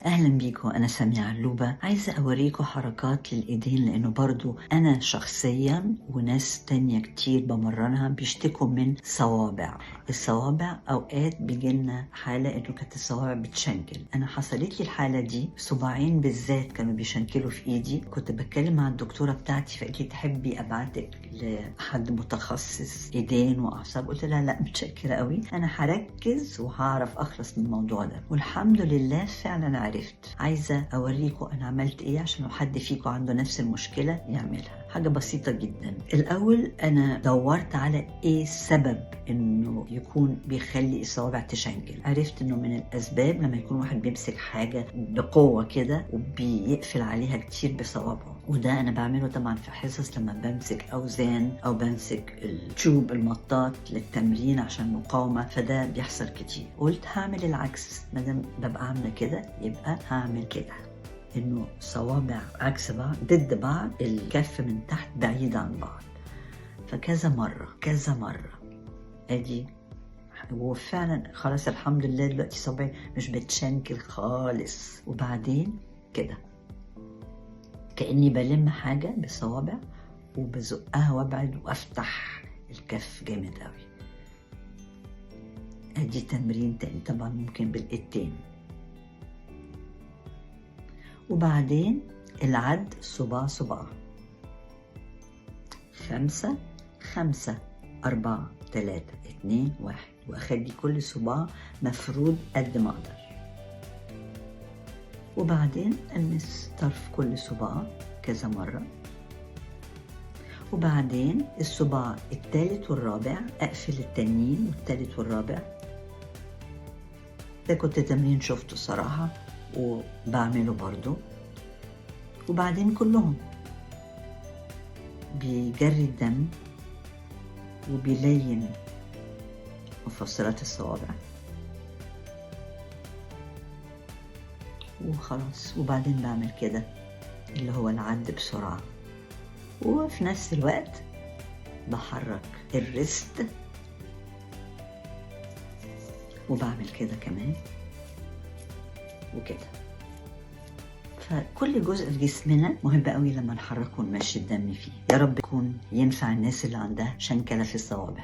أهلا بيكم، أنا سامية علوبة. عايزة أوريكم حركات للإيدين، لأنه برضو أنا شخصيا وناس تانية كتير بمرنها بيشتكوا من صوابع. الصوابع أوقات بيجيلنا حالة إنه كانت الصوابع بتشنكل. أنا حصلت لي الحالة دي، صباعين بالذات كانوا بيشنكلوا في إيدي. كنت بتكلم مع الدكتورة بتاعتي فقالت لي تحبي أبعتك لحد متخصص إيدين وأعصاب؟ قلت لها لا متشكرة قوي، أنا هركز وهعرف أخلص من الموضوع ده. والحمد لله فعلا عرفت. عايزة أوريكم أنا عملت إيه عشان لو حد فيكم عنده نفس المشكلة يعملها. حاجة بسيطة جدا. الأول أنا دورت على إيه السبب إنه يكون بيخلي الصوابع تشنكل. عرفت إنه من الأسباب لما يكون واحد بيمسك حاجة بقوة كده وبيقفل عليها كتير بصوابعه، وده أنا بعمله طبعا في حصص لما بمسك أوزان أو بمسك التشوب المطاط للتمرين عشان مقاومة، فده بيحصل كتير. قلت هعمل العكس، مادام ببقى عاملة كده يبقى هعمل كده، إنه صوابع عكس بعض ضد بعض، الكف من تحت بعيد عن بعض. فكذا مرة كذا مرة ادي، وفعلا خلاص الحمد لله دلوقتي صابعي مش بتشنكل خالص. وبعدين كده كأني بلم حاجة بصوابع وبزقها وابعد وافتح الكف جامد قوي. ادي تمرين تاني، طبعا ممكن بالايدتين. وبعدين العد صباع صباع، 5 5 4 3 2 1، واخلي كل صباع مفرود قد ما اقدر. وبعدين المس طرف كل صباع كذا مرة. وبعدين الصباع الثالث والرابع اقفل التانيين والثالث والرابع. ده كنت تمرين شفته صراحة وبعمله برضو. وبعدين كلهم بيجري الدم وبيلين مفصلات الصوابع وخلاص. وبعدين بعمل كده اللي هو العد بسرعة، وفي نفس الوقت بحرك الريست وبعمل كده كمان وكده. فكل جزء في جسمنا مهم قوي لما نحركه ونمشي الدم فيه. يا رب يكون ينفع الناس اللي عندها شنكلة في الصوابع.